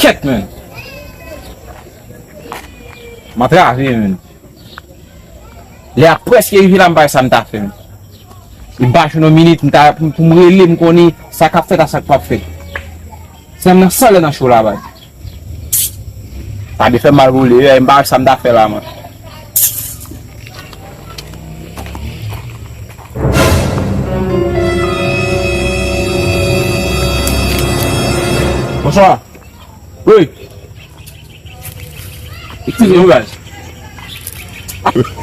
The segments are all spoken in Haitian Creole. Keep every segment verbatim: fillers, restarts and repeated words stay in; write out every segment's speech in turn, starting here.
Kèt, menn. M antrave, menn. Lè a prèske rive la, m pa wè sa m ta fè, menn. Li pa jwenn yon minit, m ta, pou m rele, m konnen sa k ap fèt a sa k p ap fèt. Sè m nan san lè nan cho la, baz. Sa te fè m mal pou li, wi, m pa wè sa m ta fè la, mwen. Bonswa. Wi. Eskize m, baz.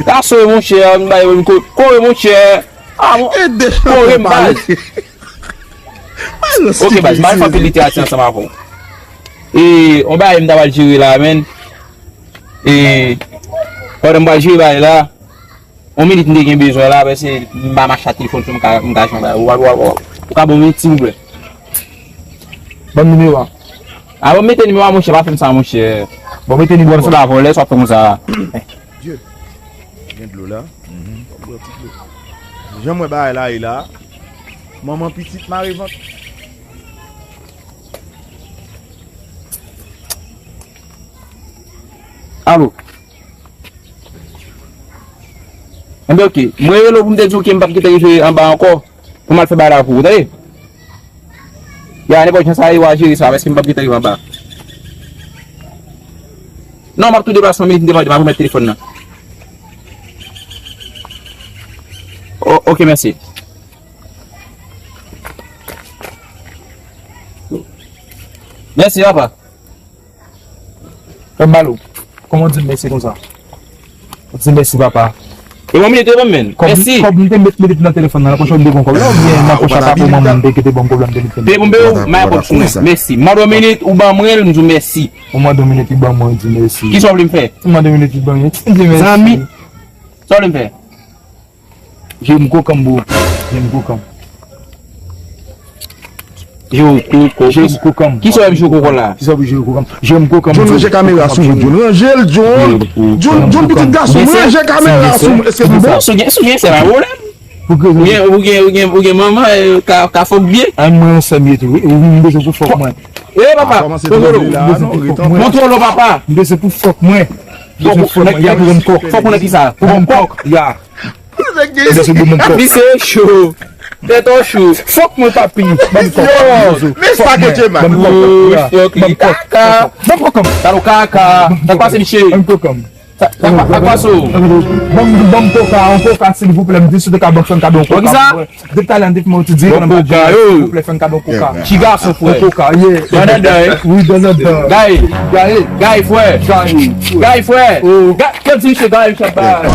Gason, monchè, m bay yon ko-, kore, monchè. Ah, mon, kore m, baz. Ok, baz, m pa fè anpil literati ansanm avè w. E, yon bagay m ta pral jere la, menn. E, pandan m pral jere bagay la, yon minit m te gen bezwen la, paske m pa mache ak telefòn sou m ka, m ka jwenn bagay. Ou, ou, ou, ou, ou ka ban m yon ti souple. Ban m nimewo a. A, ban m mete nimewo a, monchè, pa fè m sa, monchè. Ban m mete nimewo a. Ou ap vòlè, sa w ap fè konsa. Dye. Gen dlo la. Mhm. W ap bwè ti dlo. Jan m wè bagay la ye la. Manman pitit mare vant. Alo. Enben, ok. Mwen rele w pou m te di w ke m p ap gentan rive anba ankò pou m al fè bagay la pou ou, tande? Ya, nenpòt jan sa ye, w a jere sa, paske m p ap gentan rive anba. Non, m ap tou deplase yon minit, m te mande, m ap remèt telefòn nan. O-, ok, mèsi. Mèsi, papa. Frè m Balo, kòman w di m mèsi konsa? W di mèsi, papa. E yon minit, e ban m, menn. Mèsi. Kòb m te met, mete nan telefòn nan, nan pòch ou m te gon kòb la, oubyen nan pòch a papa manman m te kite ban m kòb la, m te met. Te pou m peye w, m a pòch ou, menn. Mèsi. M a ban w minit, ou ban mwen l, m di w mèsi. Ou mande yon minit, li ban mwen, li di mèsi. Kisa w vle m fè? Ou mande yon minit, li ban mwen, li di mèsi. Zanmi. Sa w vle m fè? Jere m kokan m, bro. Jere m kokan m. Jere w kokan. Jere m kokan m. Kisa w ap jere kokan la? Kisa w ap jere kokan m? Jere m kokan m, John, ranje kamera sou mwen, John. Ranje l, John. John, John, pitit gason m, ranje kamera sou mwen. Èske nou bon? Si w gen, si w gen, se pa pwoblèm. Ou gen, ou gen, ou gen, ou gen manman, eh, ka, ka fòk byen. An mwen, yon sè m ye tou, wi. Ou, m bezwen pou fòk mwen. Eh, papa, kontwole w. M bezwen pou fòk mwen. Kontwole w, papa. M bezwen pou fòk mwen. Fòk ou, nèg ki ap vann kòk. Fòk ou nan ki sa? Pou vann kòk. Ya. Misye cho. Tèt an cho. Fòk mwen, papi. Ban m kòk. Yo, men sa ke Djemal. Ban m kòk. Ban m kòk. Ban m kòk. Talon kaka. Sa k pase, misye? Ban m kòk. Sa, sa, sa k pase w? Ban m, ban m koka, yon koka, silvouplè. M di si w te ka ban m fè m kado yon koka. Pou ki sa? Depi talè m te fè m yon ti di, bon, koka, yo. Silvouplè, fè m kado yon koka. Ti gason, frè. Yon koka, yeah. Bon, nan dan, wi. Wi, dan, nan dan. Gaye. Gaye. Gaye, frè. Gaye. Gaye, frè. Oh. Ga-, kèl ti misye Gaye, misye ap bay.